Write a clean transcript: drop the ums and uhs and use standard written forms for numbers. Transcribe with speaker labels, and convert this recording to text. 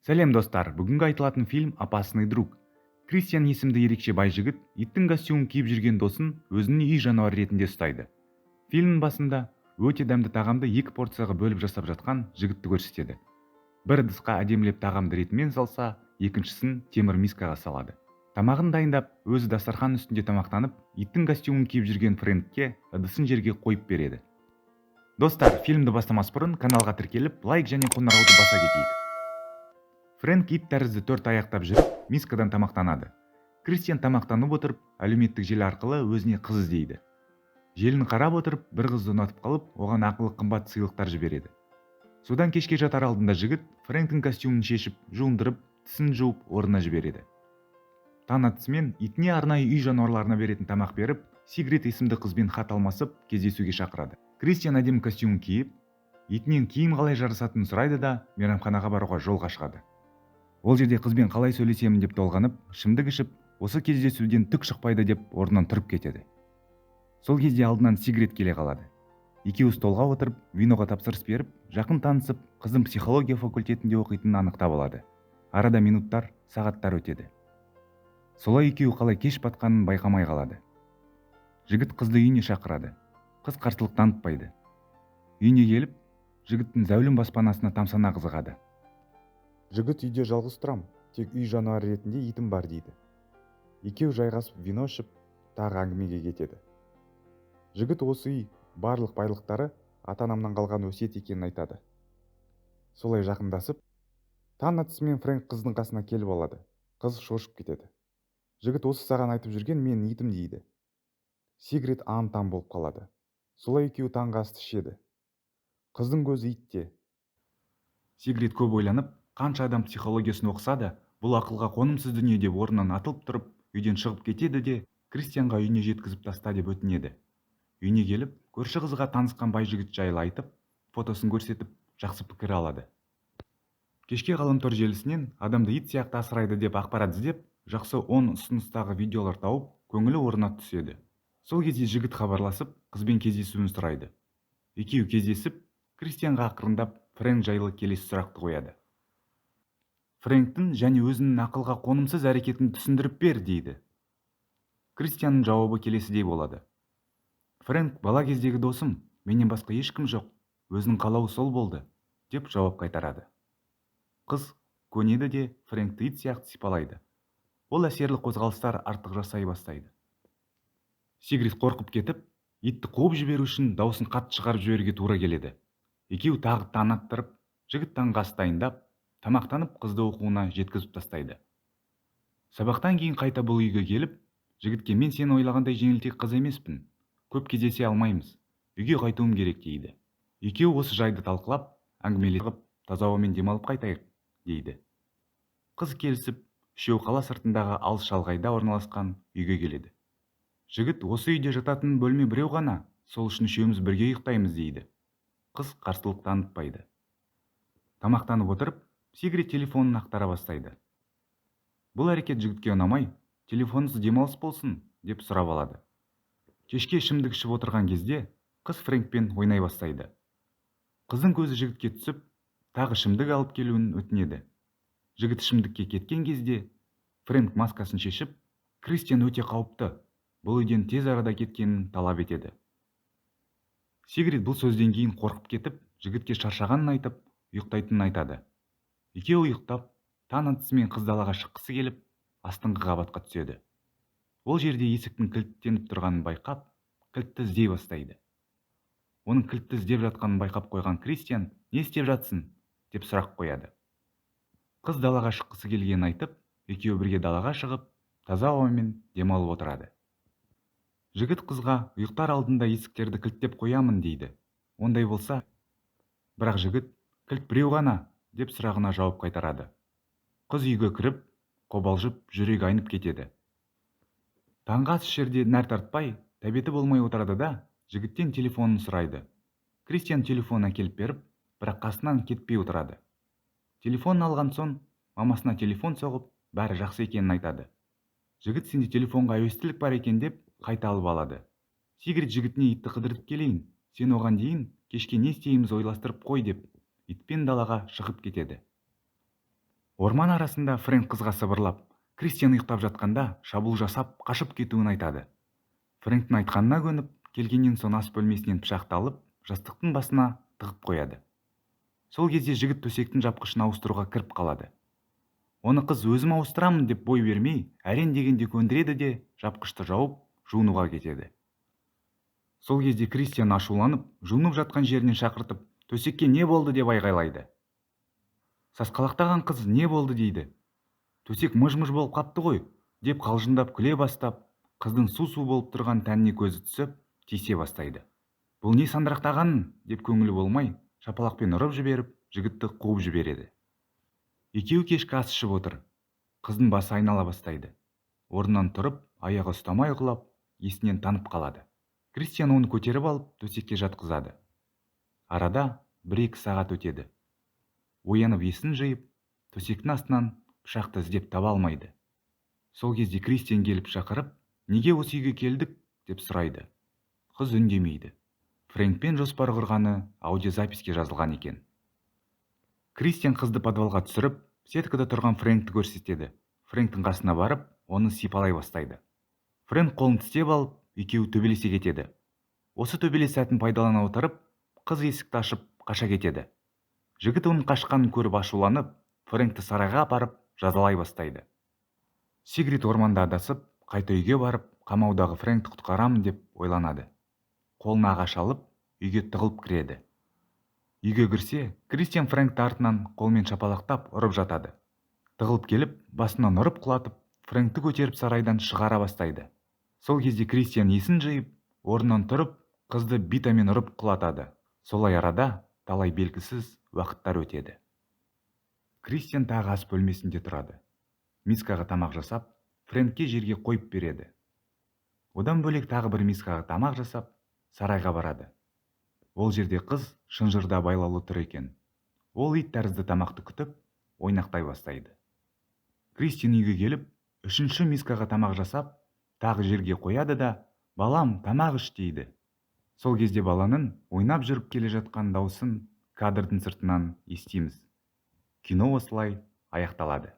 Speaker 1: Сәлем, достар! Бүгінгі айтылатын фильм «Опасный друг». Кристиан есімді ерекше бай жігіт иттің костюмін киіп жүрген досын өзінің үй жануары ретінде ұстайды. Фильмнің басында өте дәмді тағамды екі порцияға бөліп жасап жатқан жігітті көрсетеді. Бір ыдысқа әдемілеп тағамды ретімен салса, екіншісін темір мискаға салады. Тамағын дайындап, өзі дастархан үстінде тамақтанып, иттің костюмін киіп жүрген Фрэнкке ыдысын жерге қойып береді. Достар, фильмді бастамас бұрын каналға тіркеліп, лайк және қоңырауды баса кетейік. Фрэнк ит тәрізді төрт аяқтап жүріп, мискадан тамақтанады. Кристиан тамақтанып отырып, әлеуметтік желі арқылы өзіне қыз іздейді. Желіні қарап отырып, бір қызды ұнатып қалып, оған ақылы қымбат сыйлықтар жібереді. Содан кешке жатар алдында жігіт Фрэнктің костюмін шешіп, жуындырып, тісін жуып, орнына жібереді. Таң атысымен итіне арнайы үй жануарларына беретін тамақ беріп, Сигрид есімді қызбен хат алмасып, кездесуге шақырады. Кристиан әдемі костюмін киіп, итінен киім қалай жарасатынын сұрайды да, мейрамханаға баруға жолға шығады. Ол жерде қызбен қалай сөйлесемін деп толғанып, ішімдік ішіп, осы кездесуден түк шықпайды деп орнынан тұрып кетеді. Сол кезде алдынан Сигрид келе қалады. Екеуі столға отырып, виноға тапсырыс беріп, жақын танысып, қыздың психология факультетінде оқитынын анықтап алады. Арада минуттар, сағаттар өтеді. Солай екеуі қалай кеш батқанын байқамай қалады. Жігіт қызды үйіне шақырады. Қыз қарсылық танытпайды. Үйіне келіп, жігіттің зәулім баспанасына тамсана қызығады. Жігіт: «Үйде жалғыз тұрам, тек үй жануары ретінде итім бар», – дейді. Екеуі жайғасып, вино ішіп, тағы әңгімеге кетеді. Жігіт осы үй, барлық байлықтары ата-анамнан қалған өсиет екенін айтады. Солай жақындасып, таң атысымен Фрэнк қыздың қасына келіп алады. Қыз шошып кетеді. Жігіт: «Осы саған айтып жүрген менің итім», – дейді. Сигрид аң-таң болып қалады. Солай екеуі таңғы асты ішеді. Қыздың көзі итте. Сигрид көп ойланып, қанша адам психологиясын оқыса да, бұл ақылға қонымсыз дүние деп, орнынан атылып тұрып, үйден шығып кетеді де, Кристианға үйіне жеткізіп таста деп өтінеді. Үйіне келіп, көрші қызға танысқан бай жігіт жайлы айтып, фотосын көрсетіп, жақсы пікір алады. Кешке ғаламтор желісінен адамды ит сияқты асырайды деп ақпарат іздеп, жақсы 10 ұсыныстағы видеолар тауып, көңілі орнына түседі. Сол кезде жігіт хабарласып, қызбен кездесуін сұрайды. Екеуі кездесіп, Кристианға ақырындап Фрэнк жайлы келесі сұрақты қояды: «Фрэнктің және өзіңнің ақылға қонымсыз әрекетін түсіндіріп бер», – дейді. Кристианның жауабы келесідей болады: «Фрэнк бала кездегі досым, менен басқа ешкім жоқ, өзінің қалауы сол болды», – деп жауап қайтарады. Қыз көнеді де, Фрэнкті ит сияқты сипалайды. Ол әсерлі қозғалыстар артық жасай бастайды. Сигрид қорқып кетіп, итті қуып жіберу үшін даусын қатты шығарып жіберуге тура келеді. Екеуі тағы таң аттырып, жігіт таңғы ас дайындап, тамақтанып, қызды оқуына жеткізіп тастайды. Сабақтан кейін қайта бұл үйге келіп, жігітке: «Мен сен ойлағандай жеңілтек қыз емеспін, көп кездесе алмаймыз, үйге қайтуым керек», – дейді. Екеуі осы жайды талқылап, әңгімелесіп, таза ауамен демалып қайтайық, дейді. Қыз келісіп, үшеуі қала сыртындағы алыс шалғайда орналасқан үйге келеді. Жігіт: «Осы үйде жататын бөлме біреу ғана, сол үшін үшеуміз бірге ұйықтаймыз», – дейді. Қыз қарсылық танытпайды. Тамақтанып отырып, Сигрид телефонын ақтара бастайды. Бұл әрекет жігітке ұнамай, «Телефонсыз демалыс болсын» деп сұрап алады. Кешке ішімдік ішіп отырған кезде қыз Фрэнкпен ойнай бастайды. Қыздың көзі жігітке түсіп, тағы ішімдік алып келуін өтінеді. Жігіт ішімдікке кеткен кезде Фрэнк маскасын шешіп, Кристиан өте қауіпті, бұл үйден тез арада кеткенін талап етеді. Сигрид бұл сөзден кейін қорқып кетіп, жігітке шаршағанын айтып, ұйықтайтынын айтады. Екеуі ұйықтап, таң атысымен қыз далаға шыққысы келіп, астыңғы қабатқа түседі. Ол жерде есіктің кілттеніп тұрғанын байқап, кілтті іздей бастайды. Оның кілтті іздеп жатқанын байқап қойған Кристиан: «Не істеп жатсың?» – деп сұрақ қояды. Қыз далаға шыққысы келгенін айтып, екеуі бірге далаға шығып, таза ауамен демалып отырады. Жігіт қызға: «Ұйықтар алдында есіктерді кілттеп қоямын», – дейді. Ондай болса, бірақ жігіт: «Кілт біреу ғана», – деп сұрағына жауап қайтарады. Қыз үйге кіріп, қобалжып, жүрегі айнып кетеді. Таңғы ас ішерде нәр тартпай, тәбеті болмай отырады да, жігіттен телефонын сұрайды. Кристиан телефонын әкеліп беріп, бірақ қасынан кетпей отырады. Телефонын алған соң, мамасына телефон соғып, бәрі жақсы екенін айтады. Жігіт: «Сенде телефонға әуестілік бар екен», – деп қайта алып алады. Сигрид жігітіне: «Итті қыдыртып келейін, сен оған дейін кешке не істейміз, ойластырып қой», – деп, итпен далаға шығып кетеді. Орман арасында Фрэнк қызға сыбырлап, Кристиан ұйықтап жатқанда шабуыл жасап, қашып кетуін айтады. Фрэнктің айтқанына көніп, келгеннен соң ас бөлмесінен пышақты алып, жастықтың басына тығып қояды. Сол кезде жігіт төсектің жапқышын ауыстыруға кіріп қалады. Оны қыз өзім ауыстырамын деп бой бермей, әрең дегенде көндіреді де, жапқышты жауып, жуынуға кетеді. Сол кезде Кристиан ашуланып, жуынып жатқан жерінен шақыртып, төсекке не болды деп айғайлайды. Сасқалақтаған қыз не болды дейді. Төсек мыж-мыж болып қапты ғой, деп қалжыңдап күле бастап, қыздың су-су болып тұрған тәніне көзі түсіп, тиісе бастайды. Бұл не сандырақтағаның, деп көңілі болмай, шапалақпен ұрып жіберіп, жігітті қуып жібереді. Екеуі кешкі ас ішіп отыр. Қыздың басы айнала бастайды. Орнынан тұрып, аяғы ұстамай құлап, есінен танып қалады. Кристиан оны көтеріп алып, төсекке жатқызады. Арада 1-2 сағат өтеді. Оянып есін жиып, төсектің астынан пышақты іздеп таба алмайды. Сол кезде Кристиан келіп шақырып, неге осы үйге келдік деп сұрайды. Қыз үндемейді. Фрэнкпен жоспар құрғаны аудиозаписке жазылған екен. Кристиан қызды подвалға түсіріп, сеткада тұрған Фрэнкті көрсетеді. Фрэнктің қасына барып, оны сипалай бастайды. Фрэнк қолын тістеп алып, екеуі төбелесе кетеді. Осы төбелес сәтін пайдалана отырып, қыз есікті ашып, қаша кетеді. Жігіт оның қашқанын көріп ашуланып, Фрэнкті сарайға апарып, жазалай бастайды. Сигрид орманда адасып, қайта үйге барып, қамаудағы Фрэнкті құтқарамын деп ойланады. Қолына ағаш алып, үйге тығылып кіреді. Үйге кірсе, Кристиан Фрэнкті артынан қолмен шапалақтап ұрып жатады. Тығылып келіп, басынан ұрып құлатып, Фрэнкті көтеріп сарайдан шығара бастайды. Сол кезде Кристиан есін жиып, орнынан тұрып, қызды битамен ұрып құлатады. Солай арада талай белгісіз уақыттар өтеді. Кристиан тағы ас бөлмесінде тұрады. Мискаға тамақ жасап, Фрэнкке жерге қойып береді. Одан бөлек тағы бір мискаға тамақ жасап, сарайға барады. Ол жерде қыз шынжырда байлаулы тұр екен. Ол ит тәрізді тамақты күтіп, ойнақтай бастайды. Кристиан үйге келіп, үшінші мискаға тамақ жасап, тағы жерге қояды да, балам, тамақ іш дейді. Сол кезде баланың ойнап жүріп келе жатқан даусын кадрдың сыртынан естиміз. Кино осылай аяқталады.